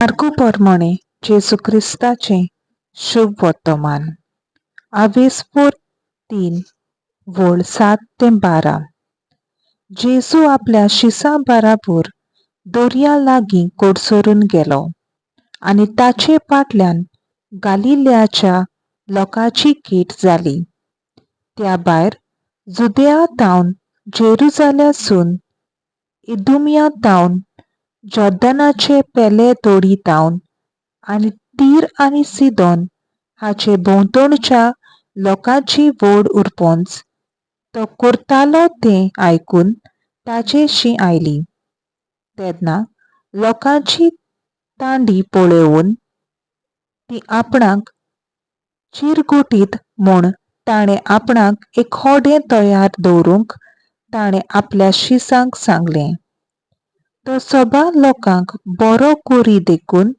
मार्कू पोरमाणें जेजू क्रिस्ताचें शुभ वर्तमान. आवेस्पोर 3 वळ 7 ते 12. जेजू आपल्या शिसां बाराबोर दर्या लागीं कडसरून गेलो आनी ताचे फाटल्यान गालिल्याच्या लोकांची कीट जाली. त्या भायर जुदेआ तावन जेरुजाल्यासून, इदुमिया तावन, जॉर्दनाचे पेले तोडी तावन आनी तीर आनी सिदोन हाचे भोंवतणच्या लोकांची व्हड उरपोंच तो करतालो तें आयकून ताचेशी आयली. तेन्ना लोकांची तांडी पळोवन ती आपणाक चिरगुटीत म्हूण ताणें आपणाक एक होडें तयार दवरूंक ताणें आपल्या शिसांक सांगलें. तो सभार लोकांक बरो करी देखून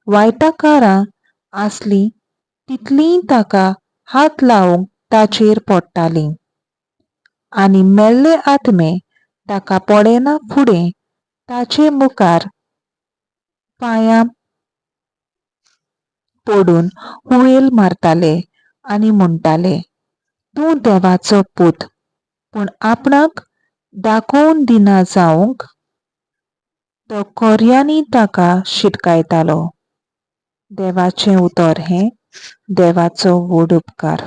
वायटकारां आसलीं तितलींय ताका हात लावंक ताचेर पडटालीं. आनी मेल्ले आत्मे ताका पळयना फुडें ताचे मुखार पांयां पडून हुयेल मारताले आनी म्हणटाले, तूं देवाचो पूत. पूण आपणाक दाखोवन दिना जावंक तो खोऱ्यांनी ताका शिटकायतालो. देवाचें उतर हें. देवाचो व्हड उपकार.